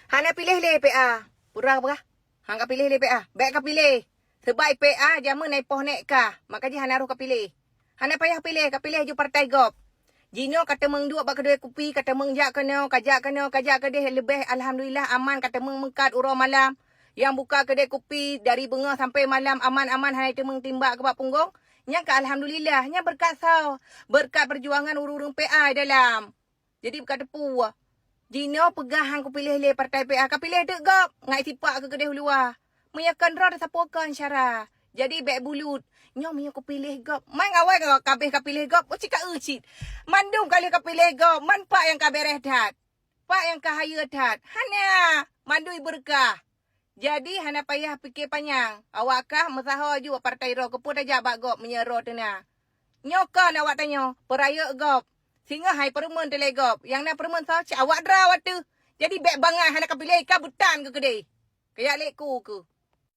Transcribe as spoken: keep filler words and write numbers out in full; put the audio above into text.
Hana piléh lé P A. Pura peugah. Hana ka piléh lé P A. Bék ka piléh. Sebab P A jameun na ipoh nèk kah. Maka jih hana roh ka piléh. Hana payah piléh, ka piléh ju partai gob. Jinoe ka teumeung duek bak keudè kupi, ka teumeung jak keunoe, ka jak keunoe, ka jak keudeh leubeh alhamdulillah aman, ka teumeung meukat uroe malam. Nyang buka keudè kupi dari beungoh sampai malam aman-aman hana teumeung timbak keu bak punggong. Nyan ka alhamdulillah, nyan beureukat soe? Beureukat peujuangan ureueng-ureueng P A dalam. Jadi beuka teupeu. Jinoe peugah han kupiléh lé partai P A, ka piléh teuk gob ngai sipak keu keudeh u luwa. Meunyoe kon droe teusapoe kon syara. Jadi bék bulut. Nyoe meunyoe kupiléh gob, man awai ka kabeh ka piléh gob, ucit ka ucit. Mandum ka lheueh ka piléh gob, man pak nyang ka bereh that. Pak nyang ka hayeue that. Hana, mandum beureukat. Jadi hana payah pike panyang. Awak kah meusaho ju bak partai droe keupeue tajak bak gob meunyoe droe teuna. Nyoe kon awak tanyoe, peurayeuk gob. Singoh hai peureumeun teulée gob. Nyang na peureumeun soe cit awak droe wateuh. Jadi bék bangai hana ka piléh ka beutan keu keudeh. Kajak lé ku keuh.